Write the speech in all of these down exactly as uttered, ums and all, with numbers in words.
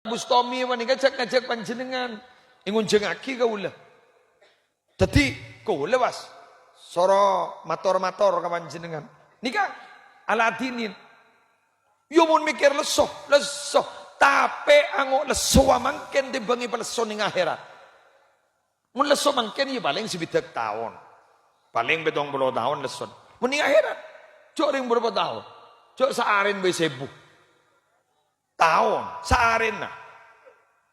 Bustomi panèka jhâ' ngajhâk panjhennengngan. Èngonjhângngaghi kaulâ. Dhâddhi, kaulâ, pas, soro mator-mator ka panjhennengngan. Nèka, aladhinin. Yâ, mon mèkkèr lesso, lesso. Tapè ango' lesso mangkèn tèmbhâng èpalesso neng akhèrat. Mon lesso mangkèn, yâ, palèng sabidhâk taon. Palèng pèttong polo taon lessona. Mon neng akhèrat, jhâ' rèng bârâmpa taon? Jhâ' saarèn bhâi sèbu. Taon, saarèna.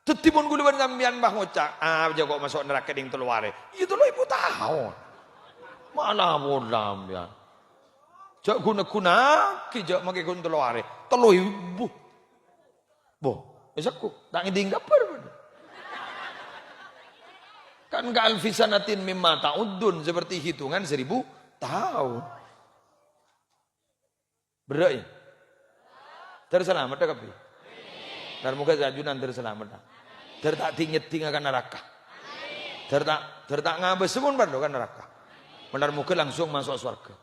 Dhâddhi mon kaulâ bân sampèyan pas ngoca', "Ah, jhâ' kok maso' naraka neng tello arè." Iyâ, tello èbu taon. Mala pola sampèyan. Jhâ' ghun-ghunnaghi, jhâ' mangkè ghun tello arè. Tello èbu. Bo, èsakku, ta' ngèdhing kabhâr, bân. Kan ka alfi sanatin mimma ta'uddun, seperti hitungan seribu tahun. Berrâ', yâ? Dhâr salamet, yâ, kabbhi? Dhâr moghâ ajunan dhâr salamet, yâ. Dhâr ta' dhing-nyeddhinga ka naraka. Dhâr ta', dhâr ta' ngabâs pon parlo ka naraka. Dhâr moghâ langsung maso' sowarghâ.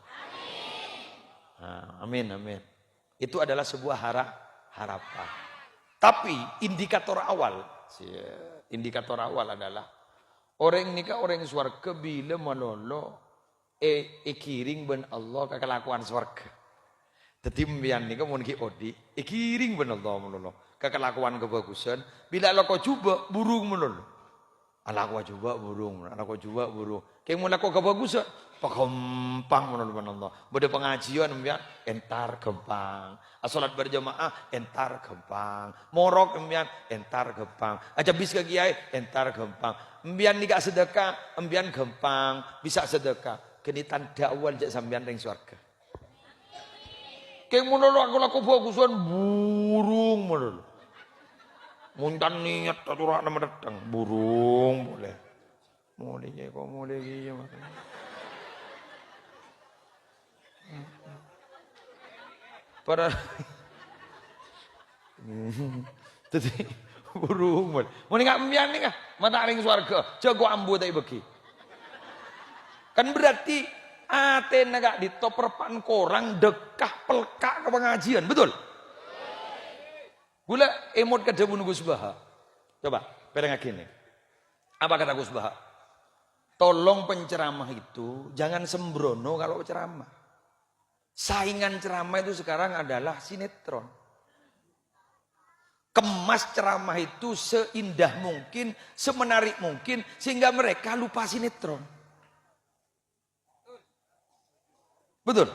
Nah, amin, amin. Itu adalah sebuah hara-, harapan. Tapi indikator awal, si-, indikator awal adalah orèng nèka orèng sowarghâ bilâ malolo è-, èghirèng bân Allah ka kalakowan sowarghâ. Dhâddhi, sampèyan nèka mon ghi' odi', èghirèng bân Allah malolo ka kalakowan kabhâghusân, bilâ alako jhubâ', burung malolo. Alako jhubâ' burung, alako jhubâ' burung. Kèng mon lako kabhâghusân, paghâmpang malolo bân Allah. Bâdâ pangajiyân sampèyan, entar ghâmpang. Asolat berjamaah, entar ghâmpang. Morok sampèyan, entar ghâmpang. Acabbis ka kèyaè, entar ghâmpang. Sampèyan nèka sedekah, sampèyan ghâmpang bisa sedekah. Ghâni tandhâ awal jhâ' sampèyan rèng sowarghâ. Kèng mon lako-lako bhâghusân, burung malolo. Mon can niyat atora'na madhâddhâng, burung polè. Molè kèya, kok molè kèya, Mas. Para-, dhâddhi, burung, mon. Mon nèka sampèyan nèka, mata rèng sowarghâ, jhâ' kok ambu ta' èbâghi. Kan berarti atèna ka'dinto' parpa'na korang, dhâkka, pelka' ka pangajiyân, betul? Kaulâ èmot ka dhâbuna Gus Baha. Coba, pèrèngngaghi nèka. Apa kata Gus Baha? "Tolong penceramah itu jangan sembrono kalau ceramah." Saingan ceramah itu sekarang adalah sinetron. Kemas ceramah itu seindah mungkin, semenarik mungkin, sehingga mereka lupa sinetron. Betul?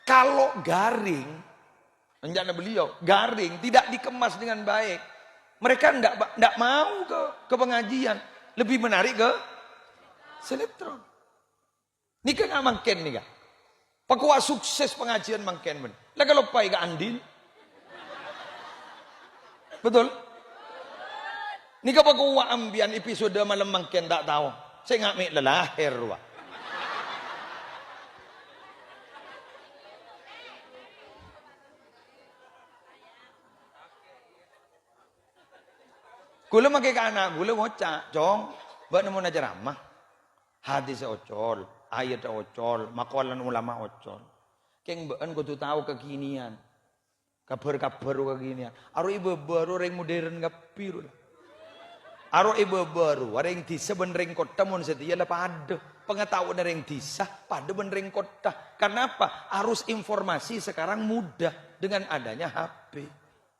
Kalau garing, rencana beliau, garing, tidak dikemas dengan baik, mereka ndak, ndak mau ke, ke pengajian. Lebih menarik ke sinetron. Nèka nggak mangkèn nèka. Pakowa sukses pangajiyân mangkèn, bân. La kaloppaè ka Andin. Betul? Nèka pakowa sampèyan episode malem mangkèn ta' tao. Sènga' mè' la lahèr, wa. Kaulâ makè ka ana' kaulâ ngoca', "Cong, bâ'na mon acaramah, hadis ocol, ayat ocol, maqalan ulama ocol. Kèng bâ'na kodhu tao kekinian." Kabhâr-kabhâr rowa kènèyan. Aro è bâbâ rowa rèng modern kabbhi rowa. Aro è bâbâ rowa rèng dhisa bân rèng kottha mon satèya la padâ. Pengetahuan rèng dhisa padâ bân rèng kottha. Karena apa? Arus informasi sekarang mudah dengan adanya H P.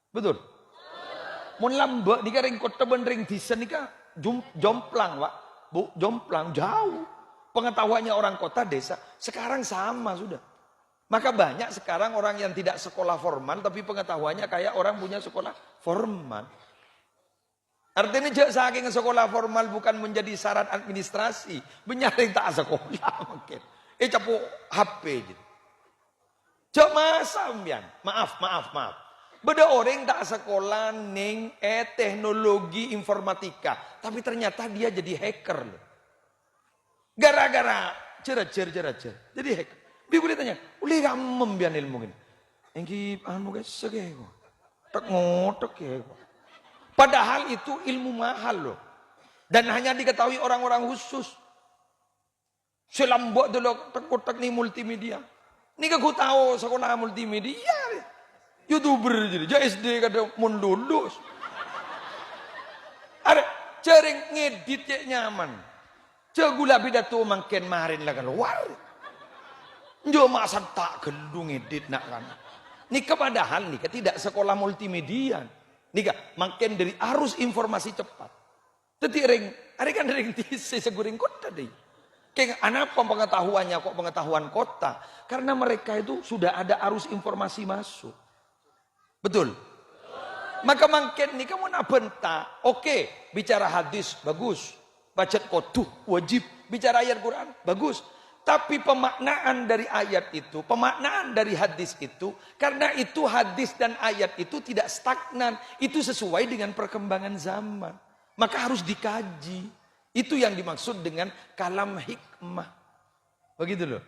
Betul? Mon lambâ' nèka rèng kottha bân rèng dhisa nèka jum-, jomplang, Pak. Bu, jomplang, jauh. Pengetahuannya orang kota, desa, sekarang sama sudah. Maka banyak sekarang orang yang tidak sekolah formal, tapi pengetahuannya kayak orang punya sekolah formal. Artinya, jhâ' sakèng sekolah formal bukan menjadi syarat administrasi. Bânnya' rèng ta' sekolah mungkin. Eh, capo' H P gitu. Jhâ' masa' sampèyan. Maaf, maaf, maaf. Bâdâ orèng ta' sekolah nèng, eh, teknologi informatika, tapi ternyata dia jadi hacker, loh. Gara-gara jhâr-ajhâr, jhâr-ajhâr. Jadi, hek, bi' bhulâ tanya, "Ollè kamma biyân èlmo kènè?" "Èngghi, anu, kèsè kèko. Thèk-ngothèk kèko." Padahal itu ilmu mahal, loh. Dan hanya diketahui orang-orang khusus. Sè lambâ' dâlâ thèk-ngothèk nèng multimedia. Nèka ghu tao sekolah multimedia, rè. YouTuber jadi, jhâ' S D kadhâng mon lulus. Arè, jhâ' rèng ngedit cè' nyaman. Jhâ' ghulâ pidato mangkèn marèn la kalowar. Jhâ' ma' santa' ghâllu ngedit na' kan. Nèka padahal nèka tidak sekolah multimedia. Nèka mangkèn dâri arus informasi cepat. Dhâddhi rèng, arè kan rèng dhisa sè ghuring kottha dâi. Kèng anapa pengetahuannya kok pengetahuan kottha? Karena mereka itu sudah ada arus informasi masuk. Betul? Maka mangkèn nèka mon abhânta, oke, bicara hadis, bagus. Pajhât kodhu, wajib. Bicara ayat Quran, bagus. Tapi pemaknaan dari ayat itu, pemaknaan dari hadis itu, karena itu hadis dan ayat itu tidak stagnan, itu sesuai dengan perkembangan zaman. Maka harus dikaji. Itu yang dimaksud dengan kalam hikmah. Begitu loh.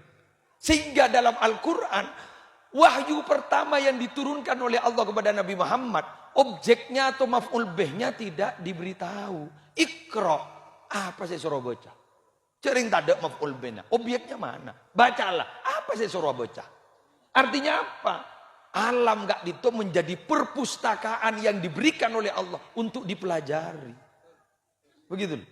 Sehingga dalam Al-Quran, wahyu pertama yang diturunkan oleh Allah kepada Nabi Muhammad, objeknya atau maf'ul bih-nya tidak diberitahu. Iqra, apa sè soro baca? Jhâ' rèng tadâ' maf'ul bih-na. Objeknya mana? Bacalah. Apa sè soro baca? Artinya apa? Alam ka'dinto menjadi perpustakaan yang diberikan oleh Allah untuk dipelajari. Begitu loh.